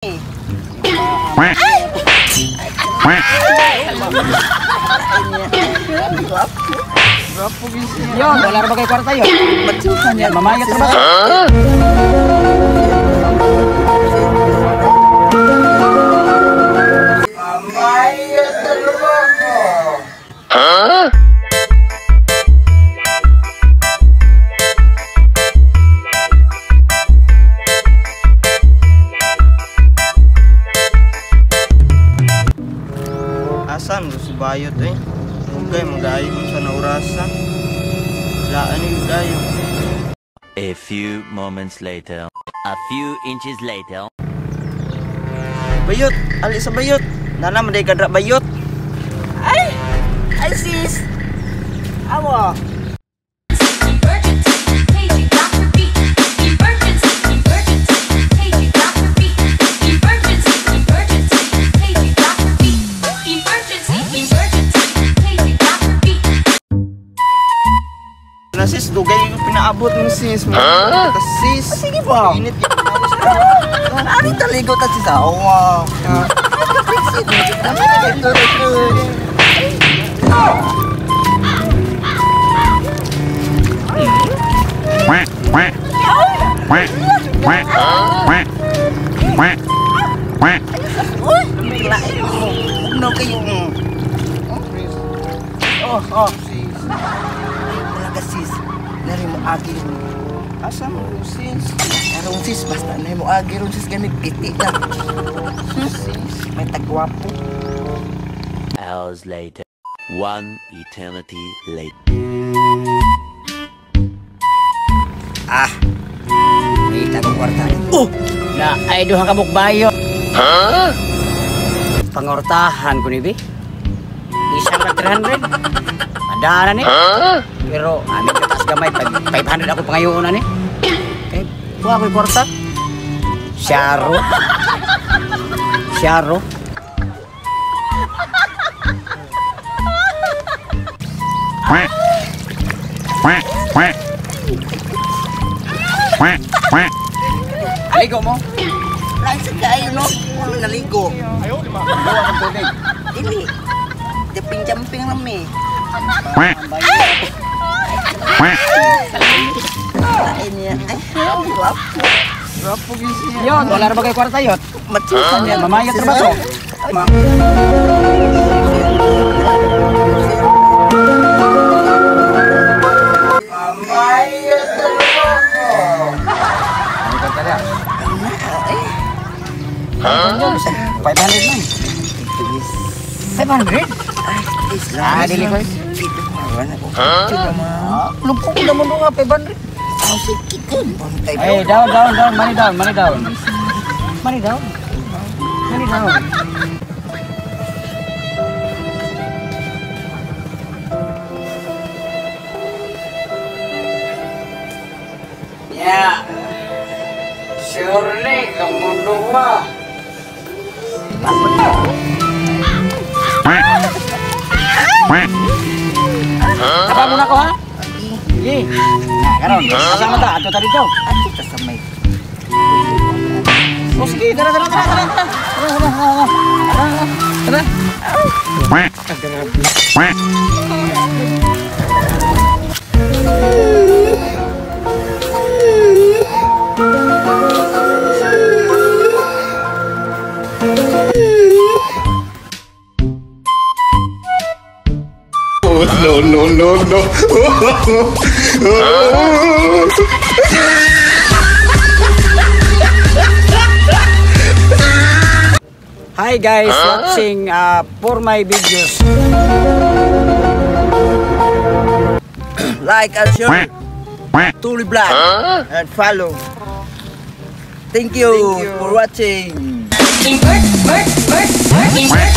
Yon, wala ra ba kay kwarta yon? Yan, mamayat ra ba? Mamayat ra ko. Asan si Bayot eh? Ugay magayo kung sa naurasa. Laan yung gayo. A few moments later. A few inches later. Bayot! Ali sa Bayot! Nana, maday kadra Bayot! Ay! Ay sis! Awa! Na sis, dugay yung pinaabot mo sis. Huh? Sis. Sige ba? Init yung Ari taligo ta sis. Awa. No kayo. Oh, oh. Wala sis. Nari mo agi. Asa mo sis? Karon sis, basta nari mo agi ron sis gamit piti na. Sis, may tagwapo. Hours later. One eternity later. Ah. May tagong kwarta. Oh! Na ay duha ka bukbayo. Huh? Pangortahan ko ni bi. Isang na 300. Madana ni. Huh? Pero ano taas gamay 500 ako pangayoon ani. Kay kuha ko'y kwarta. Syaro. Syaro. Aligo mo? Lain sa kayo no. Wala naligo. Ayo, di ba? Gawa kang tubig. Dili. Jumping-jumping lang eh. Ay niya. Ay, gwapo. Gwapo gisi. Yon, wala ra ba kay kwarta yon? Matsukan niya. Mamayat ra ba to? Mamayat ra ko. Ano kwarta niya? Ay. Huh? 500 lang. 500? Ay, ah, dili ko. Huh? Lupok ko naman nga 500. Oh, sige ko. Hey, down, down, down, money down, money down. Money down. Money down. Yeah. Surely kamu dua. Apa muna ko ha? Sige. Nah, karon. Kasama ta, ato ta dito. Ato ta sa may. Oh, sige, tara tara tara tara. Tara tara tara. Tara. Oh, no, no, no, no. Hi guys, watching for my videos. Like and share. Tuli Vlog. And follow. Thank you for watching. Bird, bird, bird, bird.